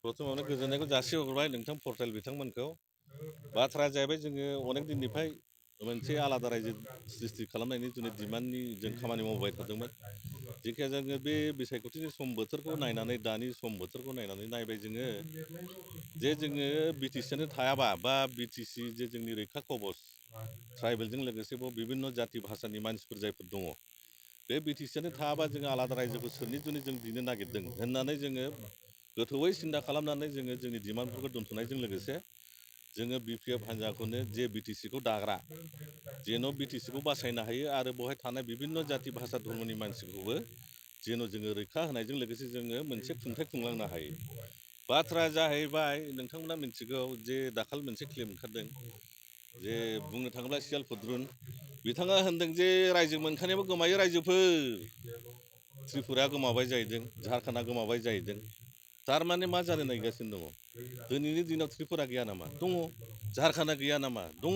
प्रथमावनो गोजोननायखौ जासिहरबाय नोंथां पर्टेल बिथांमोनखौ बाथ्राया जाहैबाय जोङो अनेक दिननिफ्राय मोनसे आलादा रायजो सृष्टि खालामनायनि जोंनि डिमान्डनि जों खामानि मावबाय थादोंमोन जेखिया जोङो बे बिसायख'थिनि सम बोथोरखौ नायनानै दानि सम बोथोरखौ नायनानै नायबाय जोङो जे जोङो बिटिसिआनो थायाबा बा बिटिसि जे जोंनि रैखा कबच ट्राइबेलजों लोगोसे बाव बिभिन्न जाति भाषानि मानसिफोर जायफोर दङ बे बिटिसिआनो थायाबा जोङो आलादा रायजोखौ सोरनि जुनै जों दिनो नागिरदों होननानै जोङो गोथौयै सिन्था खालामनानै जोङो जोंनि डिमान्डफोरखौ दोनथ'नायजों लोगोसे जोङो बिपिएफ हान्जाखौनो जे बिटिसिखौ दाग्रा जेन' बिटिसिखौ बासायनो हायो आरो बेवहाय थानाय बिभिन्न जाति भाषा धर्मनि मानसिखौबो जेन' जोङो रैखा होनायजों लोगोसे जोङो मोनसे खुंथाय खुंलांनो हायो बाथ्राया जाहैबाय नोंथांमोना मिथिगौ जे दाखालि मोनसे क्लेम ओंखारदों जे बुंनो थाङोब्ला सियाल फुद्रुन बिथाङा होनदों जे रायजो मोनखानायाबो गोमायो रायजोफोर त्रिपुराया गोमाबाय जाहैदों झारखन्डआ गोमाबाय जाहैदों थारमाने मा जानो नागिरगासिनो दङ दिनैनि दिनाव त्रिपुरा गैया नामा दङ झारखन्डआ गैया नामा दङ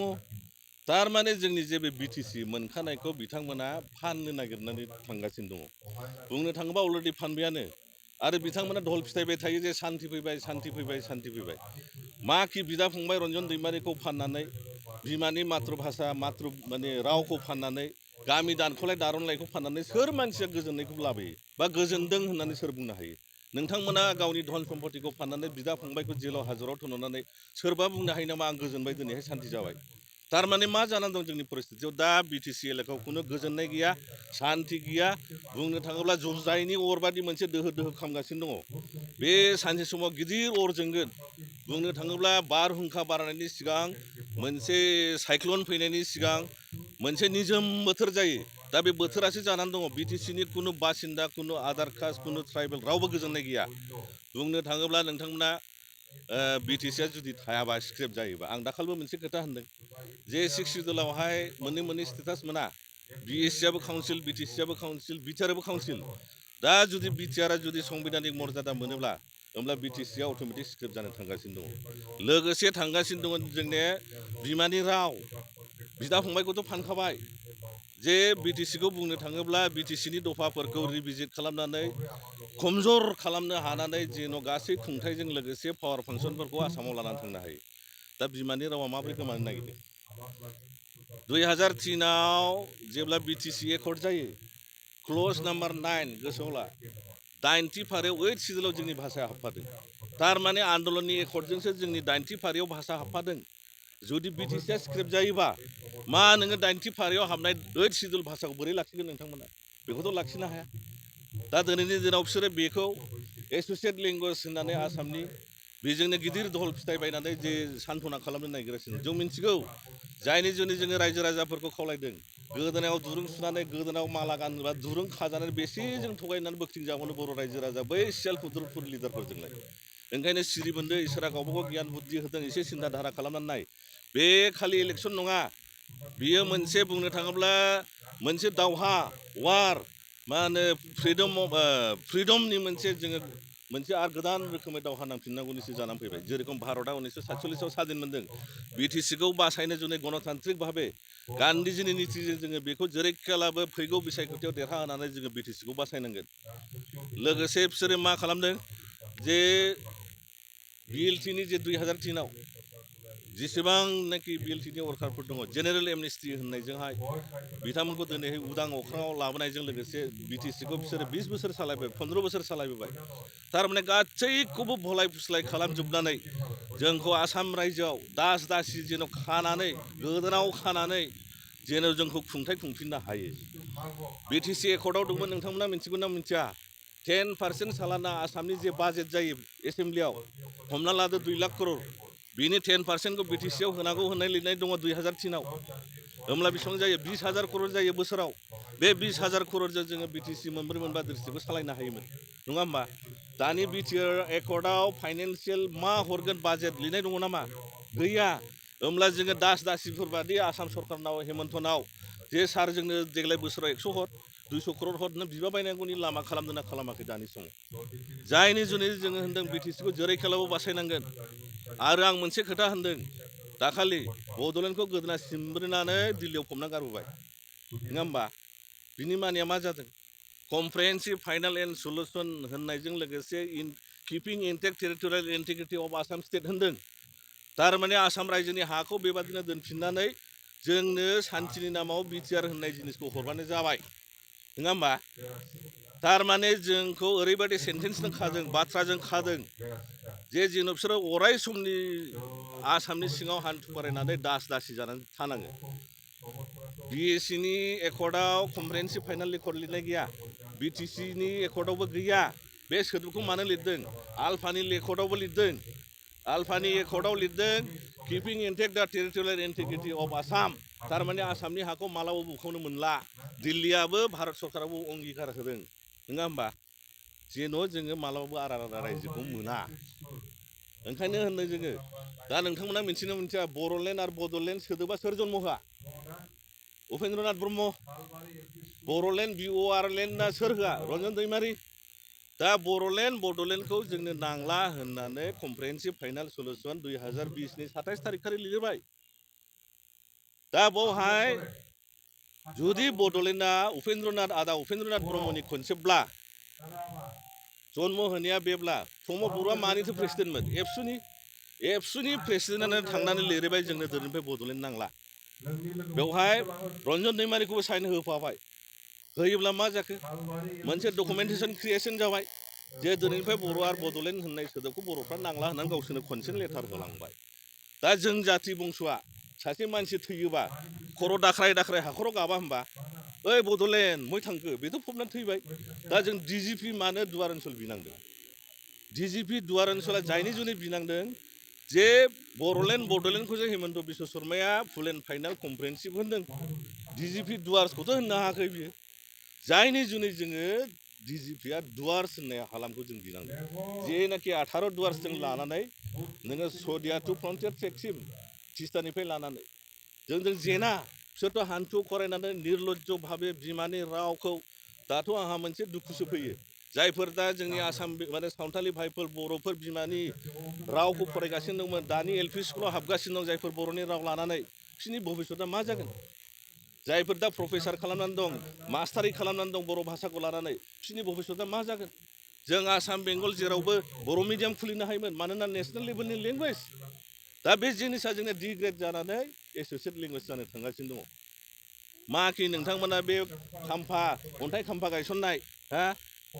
थारमाने जोंनि जे बे बिटिसि मोनखानायखौ बिथांमोना फाननो नागिरनानै थांगासिनो दङ बुंनो थाङोबा अलरेडि फानबायानो आरो बिथांमोना ढल फिथाइबाय थायो जे सान्ति फैबाय सान्ति फैबाय सान्ति फैबाय मा कि बिदा फंबाय रन्जन दैमारिखौ फाननानै बिमानि माथ्र भाषा माथ्र माने रावखौ फाननानै गामि दानख'लाय दारनलायखौ फाननानै सोर मानसिया गोजोननायखौ लाबोयो बा गोजोनदों होननानै सोर बुंनो हायो नोंथांमोना गावनि धन सम्पतिखौ फाननानै बिदा फंबायखौ जेलाव हाजराव थुनहरनानै सोरबा बुंनो हायो नामा आं गोजोनबाय दिनैहाय सान्ति जाबाय थारमाने मा जानानै दं जोंनि परिस्थितियाव दा बिटिसि एलेकायाव खुनु गोजोननाय गैया सान्ति गैया बुंनो थाङोब्ला जुजाइनि अरबादि मोनसे दोहो दोहो खामगासिनो दङ बे सानसे समाव गिदिर अर जोंगोन बुंनो थाङोब्ला बारहुंखा बारनायनि सिगां मोनसे साइक्लन फैनायनि सिगां मोनसे निजोम बोथोर जायो दा बे बोथोरासो जानानै दङ बिटिसिनि खुनु बासिन्दा खुनु आधार कास्ट खुनु ट्राइबेल रावबो गोजोननाय गैया बुंनो थाङोब्ला नोंथांमोना बिटिसिआ जुदि थायाबा स्क्रेप जायोबा आं दाखालिबो मोनसे खोथा होनदों जे 6 सिडुलावहाय मोननै स्टेटास मोना बिएससिआबो काउन्सिल बिटिसिआबो काउन्सिल बिटिआरआबो काउन्सिल दा जुदि बिटिआरआ जुदि संबिधानिक मर्यादा मोनोब्ला होमब्ला बिटिसिआ अट'मेटिक स्क्रेप जानो थांगासिनो दङ लोगोसे थांगासिनो दङ जोंनि बिमानि राव बिदा फंबायखौथ' फानखाबाय जे बिटिसिखौ बुंनो थाङोब्ला बिटिसिनि दफाफोरखौ रिभिजिट खालामनानै खमजर खालामनो हानानै जेन' गासै खुंथायजों लोगोसे पावार फांसनफोरखौ आसामाव लानानै थांनो हायो दा बिमानि रावा माबोरै गोमानो नागिरदों 2003आव जेब्ला बिटिसि एकर्ड जायो क्लज नाम्बार 9 गोसोआव ला 90 फारियाव 8 सिडुलाव जोंनि भाषाया हाबफादों थारमाने आन्दलननि एकर्डजोंसो जोंनि 90 फारियाव भाषा हाबफादों जुदि बिटिसिआ स्क्रेप जायोबा मा नोङो 90 फारियाव हाबनाय 8 सिडुल भाषाखौ बोरै लाखिगोन नोंथांमोना बेखौथ' लाखिनो हाया दा दिनैनि दिनाव बिसोरो बेखौ एस'सियेट लेंगुवेज होननानै आसामनि बेजोंनो गिदिर धल फिथाइ बायनानै जे सान्थना खालामनो नागिरगासिनो जों मिन्थिगौ जायनि जुनै जोङो रायजो राजाफोरखौ खावलायदों गोदोनायाव दुरुं सुनानै गोदोनायाव माला गानोबा दुरुं खाजानानै बेसे जों थगायनानै बोखथिं जाबावनो बर' रायजो राजा बै सियाल फुद्रुफोर लिडारफोरजोंलाय ओंखायनो सिरिबोन्दो इसोरा गावबा गाव गियान बुद्धि होदों एसे सिन्था धारा खालामनानै नाय बे खालि इलेक्सन नङा बियो मोनसे बुंनो थाङोब्ला मोनसे दावहा वार मा होनो फ्रिडमनि मोनसे जोङो मोनसे आरो गोदान रोखोमै दावहा नांफिननांगौनिसो जानानै फैबाय जेरेखम भारतआ 1947आव स्वाधीन मोनदों बिटिसिखौ बासायनो जुनै गणतान्त्रिक भाबे गान्धीजिनि नितिजों जोङो बेखौ जेरैखियालाबो फैगौ बिसायख'थियाव देरहाहोनानै जोङो बिटिसिखौ बासायनांगोन लोगोसे बिसोरो मा खालामदों जे बिएलटिनि जे 2003आव जेसेबांनाखि बिएलटिनि वर्कारफोर दङ जेनेरेल एमनेस्टि होननायजोंहाय बिथांमोनखौ दिनैहाय उदां अख्राङाव लाबोनायजों लोगोसे बिटिसिखौ बिसोरो 20 बोसोर सालायबाय 15 बोसोर सालायबोबाय थारमाने गासैखौबो भलाय फुस्लाय खालामजोबनानै जोंखौ आसाम रायजोआव दास दासि जेन' खानानै गोदोनाव खानानै जेन' जोंखौ खुंथाय खुंफिननो हायो बिटिसि एकर्डआव दंमोन नोंथांमोना मिथिगौ ना मिथिया 10% सालाना आसामनि जे बाजेट जायो एसेम्ब्लियाव हमना लादो 2 लाख करोड़ बिनि 10%खौ बिटिसिआव होनांगौ होननाय लिरनाय दङ 2003आव होमब्ला बेसेबां जायो 20,000 करोड़ जायो बोसोराव बे 20,000 करोड़जों जोङो बिटिसि मोनब्रै मोनबा डिस्ट्रिक्टखौ सालायनो हायोमोन नङा होमबा दानि बिटिआर एकर्डआव फाइनान्सियेल मा हरगोन बाजेट लिरनाय दङ नामा गैया होमब्ला जोङो दास दासिफोरबादि आसाम सरकारनाव हेमन्तनाव जे सार जोंनो देग्लाय बोसोराव 100 हर 200 करोड़ हर नों बिबा बायनांगौनि लामा खालामदों ना खालामाखै दानि समाव जायनि जुनै जोङो होनदों बिटिसिखौ जेरैखियालाबो बासायनांगोन आरो आं मोनसे खोथा होनदों दाखालि बड'लेण्डखौ गोदोना सिमब्रिनानै दिल्लीयाव फबना गारबोबाय नङा होमबा बिनि मानिया मा जादों कमप्रेहेन्सिभ फाइनाल एन्ड सलुसन होननायजों लोगोसे keeping intact territorial integrity of Assam state होनदों थारमाने आसाम रायजोनि हाखौ बेबादिनो दोनफिननानै जोंनो सान्थिनि नामाव बिटिआर होननाय जिनिसखौ हरबानो जाबाय नङा होमबा थारमाने जोंखौ ओरैबायदि सेन्टेन्सजों खादों बाथ्राजों खादों जे जेन' बिसोरो अराय समनि आसामनि सिङाव हान्थु खरायनानै दास दासि जानानै थानाङो बिएससिनि एकर्डआव कमप्रेहेन्सिभ फाइनाल रेकर्ड लिरनाय गैया बिटिसिनि एकर्डआवबो गैया बे सोदोबखौ मानो लिरदों आल्फानि एकर्डआवबो लिरदों आल्फानि एकर्डआव लिरदों किपिं इन्टेक्ट दा टेरिटरियेल इन्टिग्रिटि अफ आसाम थारमाने आसामनि हाखौ मालाबाबो बुखावनो मोनला दिल्लीयाबो भारत सरकाराबो अंगिकार होदों नङा होमबा जेन' जोङो मालाबाबो आलादा रायजोखौ मोना ओंखायनो होनदों जोङो दा नोंथांमोना मिथिनो मिथिया बर'लेण्ड आरो बड'लेण्ड सोदोबा सोर जन्म होआ उपेन्द्रनाथ ब्रह्म बर'लेण्ड बिअआर लेण्डआ सोर होआ रन्जन दैमारि दा बर'लेण्ड बड'लेण्डखौ जोंनो नांला होननानै कमप्रेहेन्सिभ फाइनाल सलिउसन 2020नि 27 थारिख खालि लिरबाय दा बावहाय जुदि बड'लेण्डआ आदा उपेन्द्रनाथ ब्रह्मनि खनसेब्ला जन्म होनाया बेब्ला प्रमद बर'आ मानिथो प्रेसिडेन्टमोन एबसुनि प्रेसिडेन्टआनो थांनानै लिरबाय जोंनो दिनैनिफ्राय बड'लेण्ड नांला बेवहाय रन्जन दैमारिखौबो साइन होफाबाय होयोब्ला मा जाखो मोनसे डकुमेन्टेसन क्रिएसन जाबाय जे दिनैनिफ्राय बर' आरो बड'लेण्ड होननाय सोदोबखौ बर'फ्रा नांला होननानै गावसोरनो खनसेनो लेटार होलांबाय दा जों जाथि बंस'आ सासे मानसि थैयोबा खर' दाख्राय हाखराव गाबा होमबा ओइ बड'लेण्ड मै थांखो बेथ' फबनानै थैबाय दा जों डिजिपि मानो दुवार ओनसोल बिनांदों डिजिपि दुवार ओनसोला जायनि जुनै बिनांदों जे बड'लेण्डखौ जों हेमन्त बिश्व शर्माया फुल एन्ड फाइनाल कमप्रेहेन्सिभ होनदों डिजिपि दुवार्सखौथ' होननो हायाखै बियो जायनि जुनै जोङो डिजिपिआ दुवार्स होननाय हालामखौ जों बिनांदों जेनाखि 18 दुवार्सजों लानानै नोङो सदिया टु फ्रन्टियार ट्रेकसिम तिस्तानिफ्राय लानानै जोंजों जेना बिसोरथ' हान्थु खरायनानै निर्लज्ज भाबे बिमानि रावखौ दाथ' आंहा मोनसे दुखुसो फैयो जायफोर दा जोंनि आसाम माने सावथालि भाइफोर बर'फोर बिमानि रावखौ फरायगासिनो दंमोन दानि एलपि स्कुलाव हाबगासिनो दं जायफोर बर'नि राव लानानै बिसोरनि भबिष्यतआ मा जागोन जायफोर दा प्रफेसार खालामनानै दं मास्टारि खालामनानै दं बर' भाषाखौ लानानै बिसोरनि भबिष्यतआ मा जागोन जों आसाम बेंगल जेरावबो बर' मिडियाम खुलिनो हायोमोन मानोना नेसनेल लेभेलनि लेंगुवेज दा बे जिनिसा जोंना डिग्रेड जानानै एस'सियेट लेंगुवेज जानो थांगासिनो दङ माखि नोंथांमोना बे अन्थाइ खाम्फा गायसननाय हा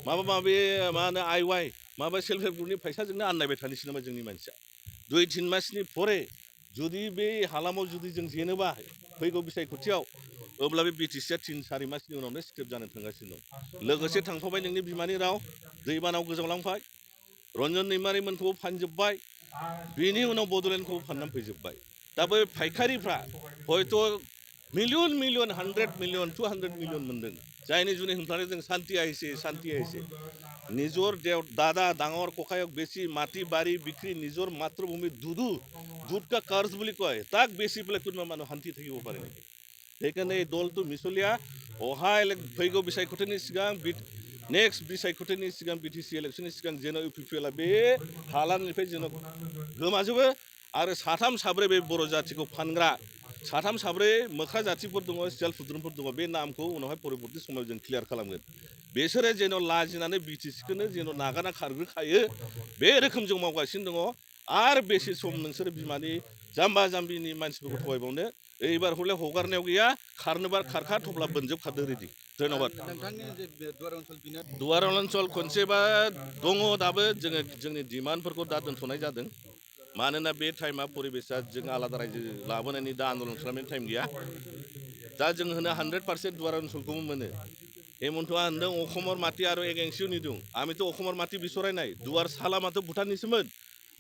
माबा माबि मा होनो आइवाइ माबा सेल्फ हेल्प ग्रुपनि फैसाजोंनो आननायबाय थानोसै नामा जोंनि मानसिया 2-3 मासनि परे जुदि बे हालामाव जुदि जों जेनोबा फैगौ बिसायख'थियाव अब्ला बे बिटिसिआ 3-4 मासनि उनावनो स्क्रिप्ट जानो थांगासिनो दं लोगोसे थांफाबाय नोंनि बिमानि राव दैबानाव गोजावलांबाय रन्जन दैमारिमोनखौबो फानजोब्बाय बिनि उनाव बड'लेण्डखौबो फाननानै फैजोब्बाय दा बै फायखारिफ्रा हयथ' मिलियन 100 मिलियन 200 मिलियन मोनदों जायनि जुनै होनफ्लांदों जों शांति आइसे निजर दादा डाঙर ककायक बेसी माटी बारी बिक्री निजर मातृभूमि দুধ का कर्ज বুলি কয় তাক বেছি পেলাই কোনোবা মানুহ শান্তি থাকিব পাৰে নেকি সেইকাৰণে এই দলটো মিছলীয়া অহাই फैगौ बिसायख'थिनि सिगां नेक्स्ट बिसायख'थिनि सिगां बिटिसि इलेक्सननि सिगां जेन' इउपिपिएलआ बे हालामनिफ्राय जेन' गोमाजोबो आरो 3-4 बे बर' जाथिखौ फानग्रा 3-4 मोख्रा जाथिफोर दङ सियाल फुद्रुनफोर दङ बे नामखौ उनावहाय परबर्ती समाव जों क्लियार खालामगोन बिसोरो जेन' लाजिनानै बिटिसिखौनो जेन' नागारना खारग्रोखायो बे रोखोम जों मावगासिनो दङ आरो बेसे सम नोंसोर बिमानि जाम्बा जाम्बिनि मानसिफोरखौ थगायबावनो एबार हले हगारनायाव गैया खारनोबा खारखा थफ्ला बोनजोबखादो रेडि धन्यबाद दुवार ओनसोल खनसेबा दङ दाबो जोंनि डिमान्डफोरखौ दा दोनथ'नाय जादों मानोना बे टाइमा परिबेसा जों आलादा रायजो लाबोनायनि दा आन्दलन खालामनायनि टाइम गैया दा जों होनो 100% दुवार ओनसोलखौबो मोनो हेमन्तआ होनदों अखमर माटी आरो एगेंसिनि दं आमिथ' अखमर माटी बिसरायनाय दुवार सालामाथ' भुटाननिसोमोन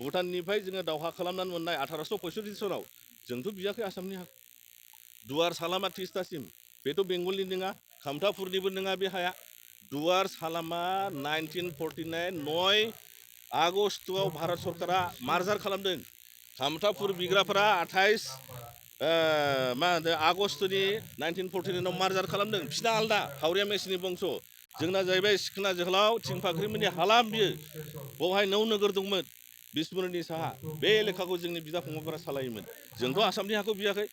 भुटाननिफ्राय जोङो दावहा खालामनानै मोननाय 1865 सनाव जोंथ' बियाखै आसामनि हा दुवार सालामा तिस्तासिम बेथ' बेंगलनि नङा खामथापुरनिबो नङा बे हाया दुवार सालामा 1949 9 आगस्टआव भारत सरकारा मार्जार खालामदों खामथापुर बिग्राफोरा 28 मा होनो आगस्टनि 1949 मार्जार खालामदों बिसिना आलदा हावरिया मेसिनि बंस जोंना जाहैबाय सिखोना जोहोलाव थिंफाख्रिमोननि हालाम बियो बेवहाय 9 नोगोर दंमोन बिसमुरिनि साहा बे एलेखाखौ जोंनि बिदा फंबायफोरा सालायोमोन जोंथ' आसामनि हाखौ बियाखै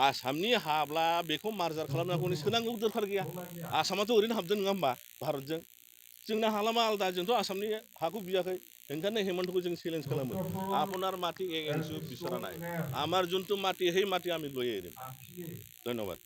आसामनि हाब्ला बेखौ मार्जार खालामनांगौनि सोनांगौ दरखार गैया आसामाथ' ओरैनो हाबदों नङा होमबा भारतजों जोंना हालामा आलदा जोंथ' आसामनि हाखौ बियाखै ओंखायनो हेमन्तखौ जों চ্যালেঞ্জ खालामो আপনার মাটি এক ইঞ্চিও বিচৰা নাই আমার যোনটো মাটি সেই মাটি আমি লৈয়ে এৰিম ধন্যবাদ